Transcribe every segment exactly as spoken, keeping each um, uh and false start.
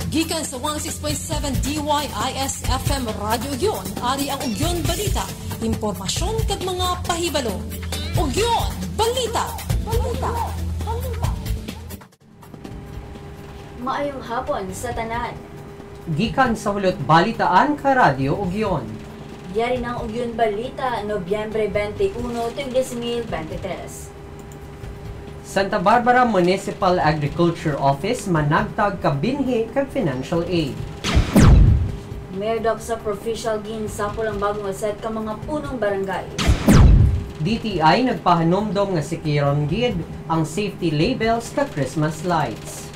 Gikan sa one oh six point seven D Y I S F M Radyo Ugyon, ari ang Ugyon Balita, impormasyon kag mga pahibalo. Ugyon Balita. Balita. Balita. Maayong hapon sa tanan. Gikan sa Hulot Balitaan ka Radyo Ugyon. Yari na ang Ugyon Balita, Nobyembre twenty-one, tuig dos mil bente tres. Santa Barbara Municipal Agriculture Office managtag ka binhi kag financial aid. Mayor Doc Superficial ginsapol ang bag-o nga set ka mga punong barangay. D T I nagpahanumdom nga sikiron gid ang safety labels ka Christmas lights.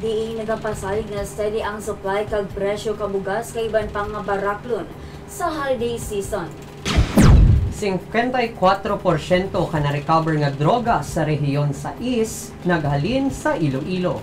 D A nagapasalig nga steady ang supply kag presyo ka bugas kag iban pa nga baraklon sa holiday season. Singkwenta y kuwatro porsyento ka na-recover nga droga sa Rehiyon sais naghalin sa Iloilo.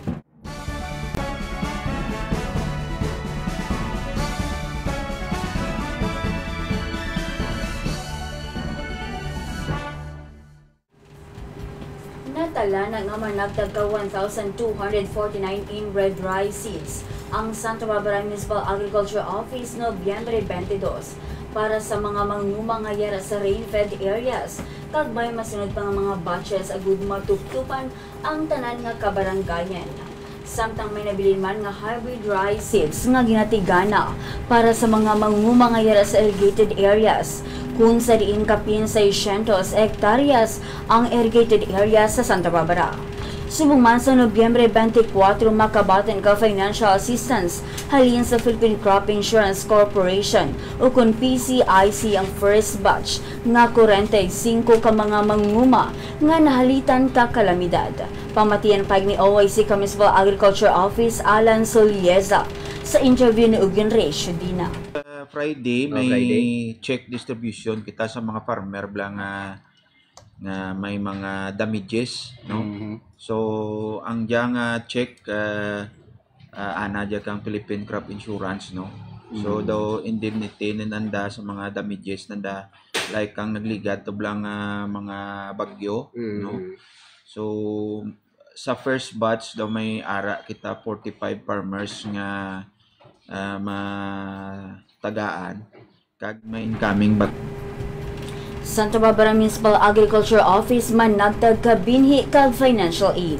Natala na nga managtag ka one thousand two hundred forty-nine in red rice seeds ang Santa Barbara Municipal Agriculture Office, Nobyembre twenty-two, para sa mga mangnuma nga yara sa rain-fed areas, kag may masunod pa nga mga batches agud matuptupan ang tanan nga kabarangayan. Samtang may nabilin man nga hybrid rice seeds nga ginatigana para sa mga mangungumangayaran sa irrigated areas, kun sa diin kapin seiscientos hektaryas ang irrigated area sa Santa Barbara. Subong man sa Nobyembre twenty-four, makabaton ka financial assistance halin sa Philippine Crop Insurance Corporation, ukon P C I C, ang first batch nga kwarenta y singko ka mga manguma nga nahalitan ka kalamidad. Pamatian pa ni O I C Municipal Agriculture Office, Alan Solieza, sa interview ni Ugin Reyes Dina. Uh, Friday, Oh, may Friday. Check distribution kita sa mga farmer bla nga, nga may mga damages, no? Mhm. So, ang diya nga check, uh, uh, ana diya kang Philippine Crop Insurance, no? So, Mhm. daw indemnity ni nanda sa mga damages nanda, like kang nagligad to bla nga mga bagyo, Mhm. no? So, sa first batch daw may ara kita forty-five farmers nga, ah, matagaan kag may incoming bag- Santa Barbara Municipal Agriculture Office managtag ka binhi kag financial aid.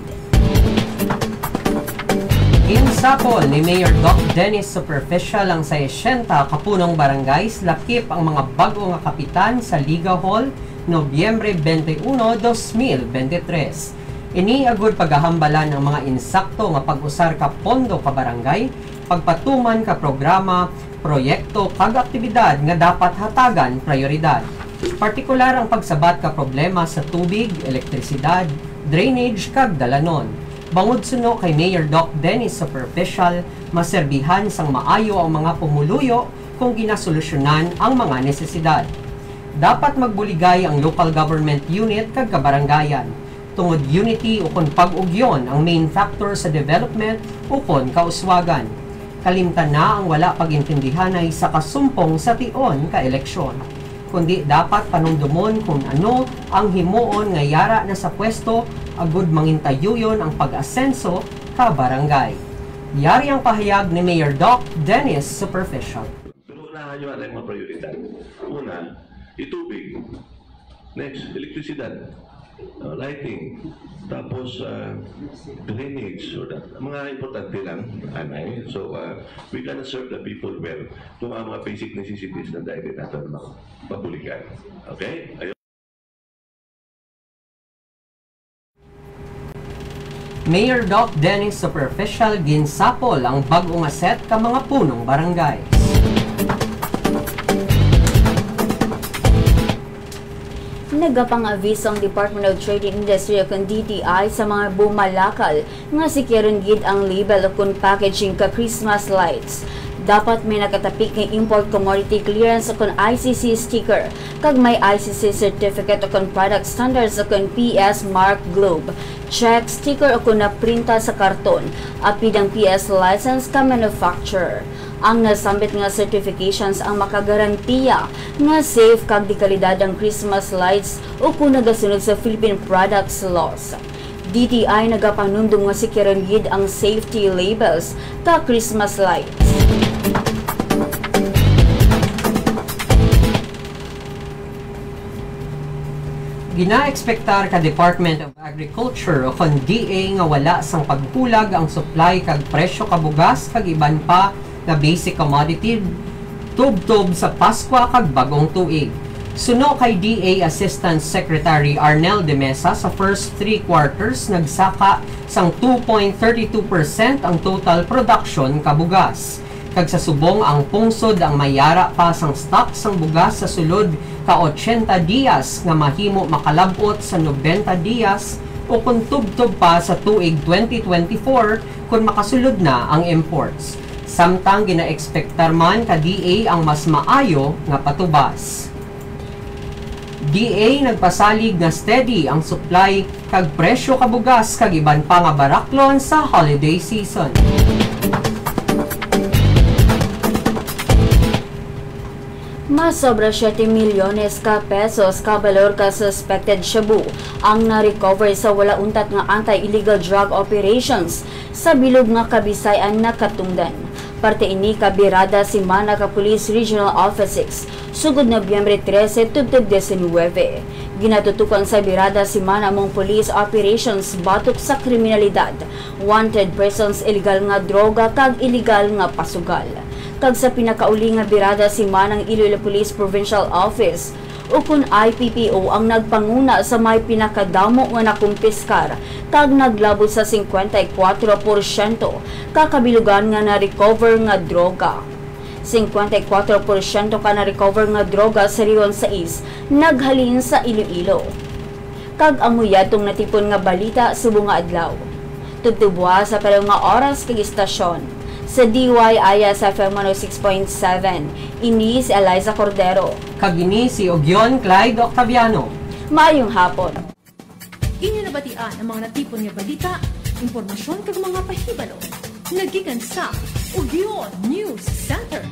Ginsapol ni Mayor Doc Dennis Superficial ang sesenta ka punong barangay, lakip ang mga bag-o nga kapitan sa Liga Hall, Nobyembre twenty-one, dos mil bente tres. Ini agud pagahambalan ang mga insakto nga pag-usar ka pondo ka barangay, pagpatuman ka programa, proyekto, kag aktibidad nga dapat hatagan prayoridad. Partikular ang pagsabat ka problema sa tubig, elektrisidad, drainage, kag dalanon. Bangod suno kay Mayor Doc Dennis Superficial, maserbihan sang maayo ang mga pumuluyo kung ginasolusyonan ang mga nesesidad. Dapat magbuligay ang local government unit kag kabarangayan, tungod unity ukon pag-ugyon ang main factor sa development ukon kauswagan. Kalimtan na ang wala pag-intindihanay sa kasumpong sa tion ka eleksyon, kundi dapat panumdomon kung ano ang himuon nga yara na sa pwesto agud mangintayuyon ang pag-asenso ka barangay. Yari ang pahayag ni Mayor Doc Dennis Superficial. Pero unahan nyo ang mga prioridad. Una, itubig. Next, elektrisidad. Uh, lighting. Tapos, uh, drainage. So that, mga importante lang, anay. So, uh, we cannot serve the people well kung ang mga basic necessities na dahil natin mabuligan. Okay? Ayun. Mayor Doc Dennis Superficial ginsapol ang bag-o nga set ka mga punong barangay. Nagapang-aviso ang Department of Trade and Industry o kon D T I sa mga bumalakal nga sikiron gid ang label o kon packaging ka Christmas lights. Dapat may nakatapi nga import commodity clearance o kon I C C sticker kag may I C C certificate o kon product standards o kon P S mark globe, check, sticker o kon naprinta sa karton, apid ang P S license ka manufacturer. Ang nasambit nga certifications ang makagarantiya nga safe kag de kalidad ang Christmas lights o kon nagasunod sa Philippine Products Laws. D T I nagapanumdum nga securon gid ang safety labels ka Christmas lights. Ginaekspektar ka Department of Agriculture o kon D A nga wala sang paghulag ang supply kag presyo ka bugas kag iban pa nga basic commodity tubtob sa Paskwa kag Bagong Tuig. Suno kay D A Assistant Secretary Arnel de Mesa, sa first three quarters nagsaka sang two point thirty two percent ang total production ka bugas. Kag sa subong, ang pungsod ang may yara pa sang stock sang bugas sa sulod ka ochenta dias nga mahimo makalab-ot sa nobenta dias o kon tubtob pa sa tuig twenty twenty-four kon makasulod na ang imports. Samtang ginaekspektar man ka D A ang mas maayo nga patubas. D A nagpasalig nga steady ang supply kag presyo ka bugas kag iban pa nga baraklon sa holiday season. Mas sobra siete milyones ka pesos ka balor ka suspected shabu ang na-recover sa wala untat nga anti-illegal drug operations sa bilog nga Kabisayan nakatungdan. Parte ini ka Birada Semana ka Police Regional Office six, sugod Nobyembre trese tubtob diecinuebe. Ginatutukan sa Birada Semana mong police operations batok sa kriminalidad, wanted persons, iligal nga droga, kag iligal nga pasugal. Kag sa pinakauli nga Birada Semana ang Iloilo Police Provincial Office, ukon I P P O, ang nagpanguna sa may pinakadamo nga nakumpiskar kag naglabot sa singkwenta y kuwatro porsyento ka kabilugan nga na-recover nga droga. Singkwenta y kuwatro porsyento ka na-recover nga droga sa Region sais naghalin sa Iloilo. Kag amo yadtong natipon nga balita subong nga adlaw. Tubtob buwas sa pareho nga oras kag istasyon. Sa D Y I S F M one oh six point seven, ini si Eliza Cordero. Kag ini si Ugyon Clyde Octaviano. Maayong hapon. Inyo nabatian ang mga natipon nga balita, impormasyon kag mga pahibalo nga gikan sa Ugyon News Center.